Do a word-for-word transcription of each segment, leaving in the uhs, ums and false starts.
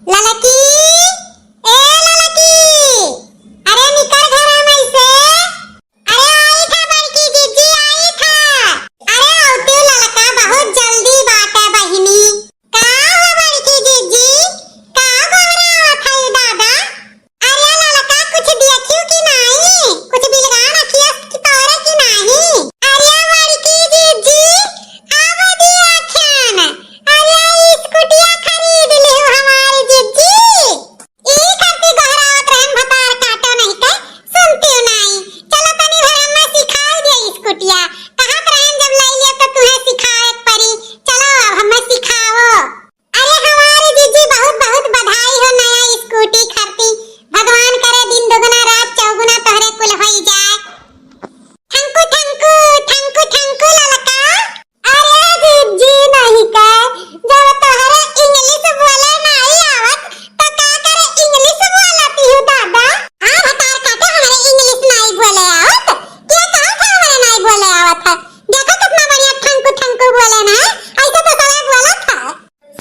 ललकी, ए ललकी, अरे निकर घरा में से। अरे आई था बड़की जिज्जी, आई था। अरे औती ललका, बहुत जल्दी बाटे बहिनी। का हो बड़की जिज्जी, का बहरावत है दादा? अरे ललका, कुछ देखियो कि नाही? कुछ बिलगान अखिया की तोरे कि नाही? अरे बड़की जिज्जी, अब दिया ख्यान। अरे स्कूटिया खरीद लिहो हमारी जिज्जी। ई करती गोहरावत रहन भतार काटो नहीं के, सुनती नाही। चलो तनी भर हमें सिखाई दे स्कूटिया। कहत रहन जब लई लियो तो तुहे सिखाए परी। चलो अब हमें सिखाओ। अरे हमारी जिज्जी बहुत बहुत बधाई हो नया स्कूटी खरती। भगवान करे दिन दुगुना रात चौगुना तोहरे कुल होई जाए। थैंक यू, थैंक यू, थैंक यू, थैंक यू ललका। अरे जिज्जी नहीं के, जब तोहरे इंग्लिश बोले नहीं आवत, तो का करे इंग्लिश बोलती हूँ दादा? हाँ भतार काटे, हमारे इंग्लिश नहीं बोले आवत। क्या कहा था हमारे नहीं बोले आवत है? देखो कितना बढ़िया थैंक यू, थैंक यू बोले ना, ऐसे तो सारा बोलत है।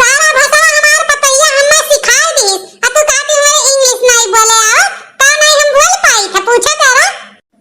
सारा भाषा हमार पतैया हमें सिखाई दी, आ तू कहती हमारे इंग्लिश नहीं बोले आवत, तो नहीं हम बोल पाई थे, पूछे करो।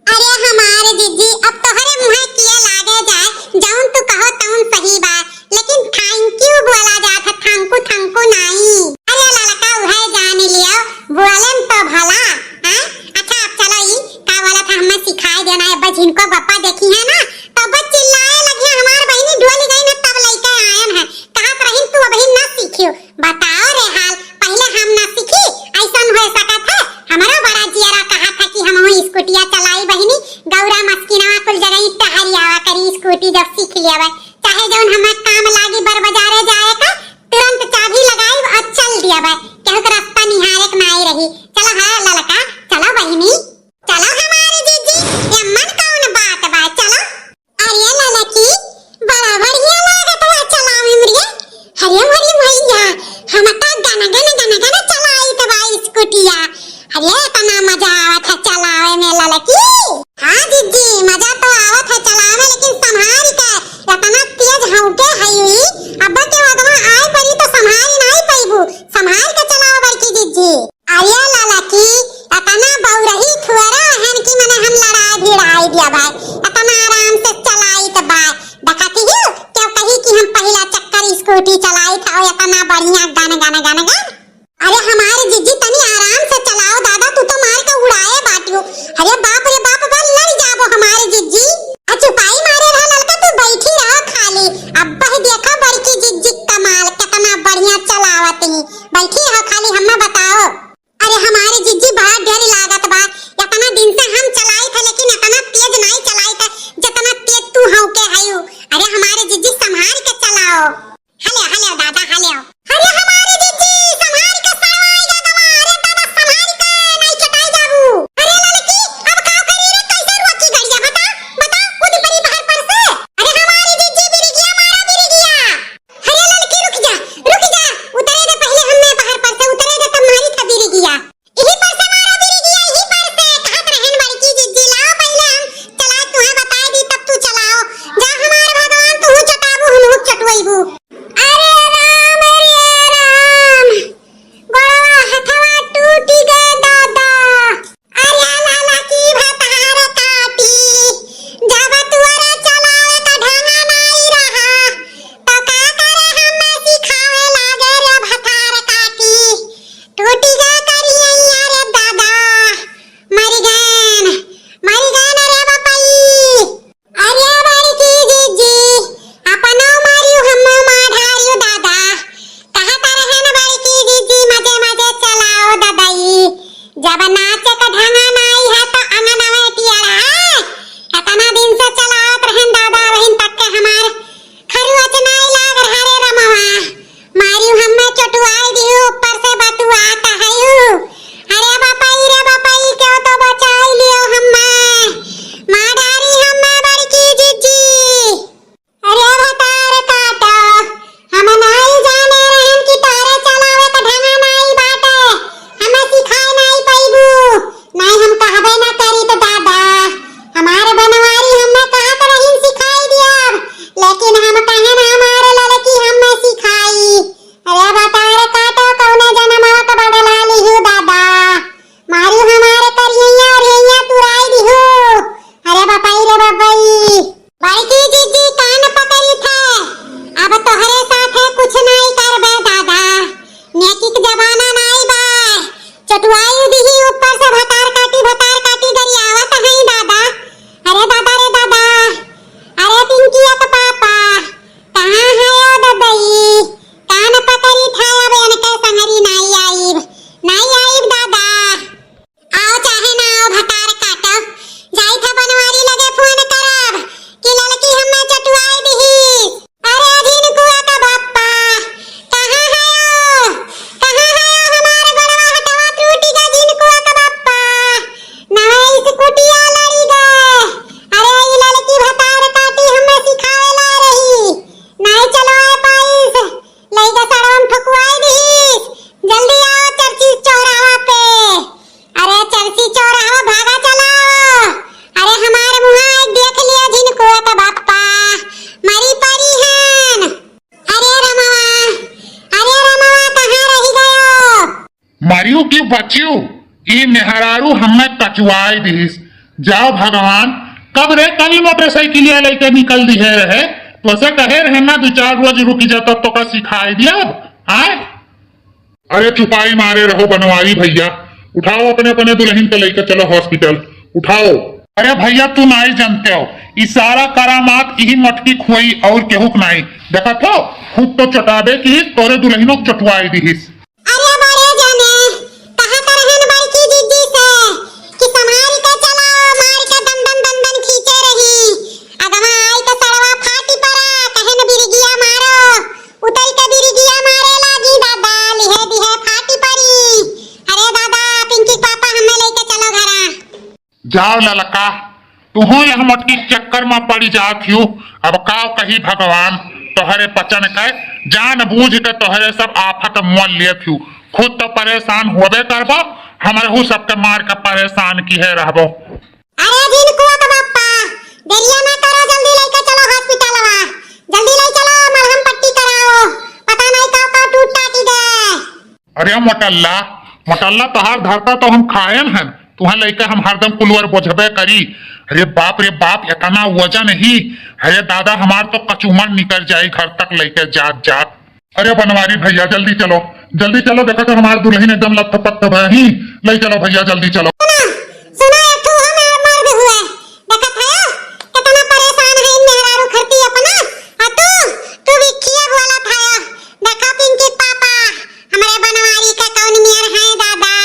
अरे हमारे जिज्जी, अब तोहरे मुँहे किया लागे जाए, जौन तू कहो तौन सही बा, लेकिन थैंक यू बोला जात है, थैंक यू, थैंक यू नाई। अरे ललका उहे जान लियो, बोलन तो भला, हाँ? अच्छा अब चलो ई का बोला था, हमें सिखाए देना है, बस इनको बप्पा देखी है ना, तो बस चिल्लाए लगी है, हमार बहिनी डोली गई ना, तब लइके आयन है, कहत रही तू अबही ना सीखियो। बताओ रे हाल, पहिले हम ना सीखी, ऐसन हो सकत है? हमरो बड़ा जियरा कहा था कि हमहू स्कूटिया चलाई बहिनी, गौरा मस्किनवा कुल जगह टहरी आवा करी स्कूटी जब सीख लियावे, चाहे जौन हमें काम लागी बर बाजारे जाए का, तुरंत चाबी लगाई और चल दियावे, केहू के रास्ता निहारे के नाई रही। चलो है ललका, चलो बहिनी, चलो हमारी जिज्जी, एमन कौन बात बा, चलो। अरे ललकी, बड़ा बढ़िया लागत बा चलावे में रे। अरे मोरी मैया, हम त गन गन गन गन चलाइत बा स्कूटिया। अरे इतना मजा आवत है चलावे में ललकी। हाँ जिज्जी, मजा तो आवत है चलावे में, लेकिन संभाल के, इतना तेज हौके है ई, अब के वगवा आए परी तो संभाल नहीं पैबू, संभाल के चलाओ बड़की जिज्जी। अरे ललकी, इतना बौरही थुअरा हन कि मने हम लड़ाई भिड़ाई दिया बा, इतना आराम से चलाइत बा। देखती हो, क्यों कही कि हम पहिला चक्कर स्कूटी चलाइत हो, इतना बढ़िया गन गन गन गन। अरे हमारे जिज्जी तनी आराम से चलाओ दादा, तू तो मार के उड़ाए बाटियो। अरे बाप रे बाप, बा लड़ जाबो हमारे जिज्जी। आ चुपाई मारे रहा ललका, तू बैठी रहो खाली। अब वही देखो बड़की जिज्जी कमाल, कितना बढ़िया चलावत ही। बैठी रहो खाली, हमें बताओ। अरे हमारे जिज्जी बड़ा डर लागत बा, इतना दिन से हम चलाई थे लेकिन इतना तेज नहीं चलाई थे जितना तेज तू हौके हयू। अरे हमारे जिज्जी संभाल के चलाओ। हले हले दादा हले। अरे हमारे जिज्जी संभाल के सरवाई दादा, अरे दादा संभाल के नहीं चटाई जाबू। अरे ललकी अब का करी रे, कैसे रोकी गड़िया बता, बता कूद परी पहाड़ पर से। अरे हमारे जिज्जी बिरिगिया मारा बिरिगिया। अरे ललकी रुक जा, रुक जा, उतरे दे पहले हमें पहाड़ पर से, उतरे मरियो की बचियो, ई मेहरारू हमें कचुआई दिहिस। जाओ भगवान, कब रे, कभी मोटरसाइकिलिया लइके निकल दिहे रहे, तोसे कहे रहे ना, दो चार रोज रुकी जा, तब तोका सिखाई दिया। आय? अरे चुपाई मारे रहो बनवारी भइया, उठाओ अपने, अपने दुलहिन के लइके चलो hospital, उठाओ। अरे भइया, तू नाई जनते हो, ई सारा करामात इही मोटकी क होई और केहू क नाई। देखत हो, खुद तो चोटाबे किहिस, तोरे दुलहिनो क चोटवाई दिहिस। अरे बड़े जने, कहा त रहन बड़की जिज्जी से कि संभाल के चलाओ, मार के दन दन दन दन खींचे रही। अगवा आई त सड़वा फाटी परा, कहेन बिरिगिया मारो, उतल के बिरिगिया मारे लागी दादा, लिहे दिहे फाटी परी। अरे दादा, पिंकी क पापा हमें लइके चलो घरा। जाओ ललका, तुहू यह मोटकी क चक्कर मा पड़ी जात हियो। अब काव कही भगवान, तोहरे पचन के जान बूझ के तोहरे सब आफत मोल लेत हियो। खुद तो परेशान होबे करबो, हमरहू सबके मार के परेशान किहे रहबो। अरे जिनको तो बापा, देरिया ना करो, जल्दी लइके चलो hospital वा, जल्दी ले चलो, मलहम पट्टी कराओ, पता नहीं का का टूट टाटी गए। अरे मोटल्ला, मोटल्ला, तोहार धरता तो हम खाएन हन, तुहें लइके हम हरदम कुलवर बोझबे करी। अरे बाप रे बाप, इतना वजन ही। अरे दादा, हमार तो कचूमर निकल जाई घर तक लइके जात जात। अरे बनवारी भइया, जल्दी चलो, जल्दी चलो, देखा तो हमार दुलहिन एकदम लथपथ भई ही। ले चलो भइया, जल्दी चलो। सुना, सुना, एक ठो हम मर्द हुए, देखत है कितना परेशान है इन मेहरारू खरती अपना। आ तू, तू भी खिया बोलत है, देखा पिंकी क पापा, हमरे बनवारी के कौन नियर है दादा।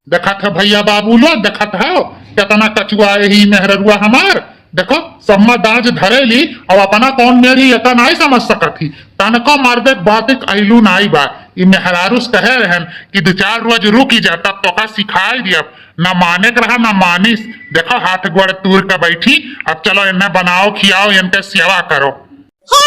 देखत है भइया बाबू लोग, देखत है कितना कचुआए ही मेहररुआ हमार। देखो, सम्मा दाज धरेली, अब अपना कौन मेरी एका नाई समझ सकत ही। तनको मर्दे क बात क अइलू नाई बा। ई मेहरारू से कहे रहन कि दो चार रोज रुकी जा, तब तोका सिखाई दियब। ना माने क रहा, ना मानिस। देखो, हाथ गोड़ तूर के बैठी। अब चलो, इन्हें बनाओ, खियाओ, इनके सेवा करो। हे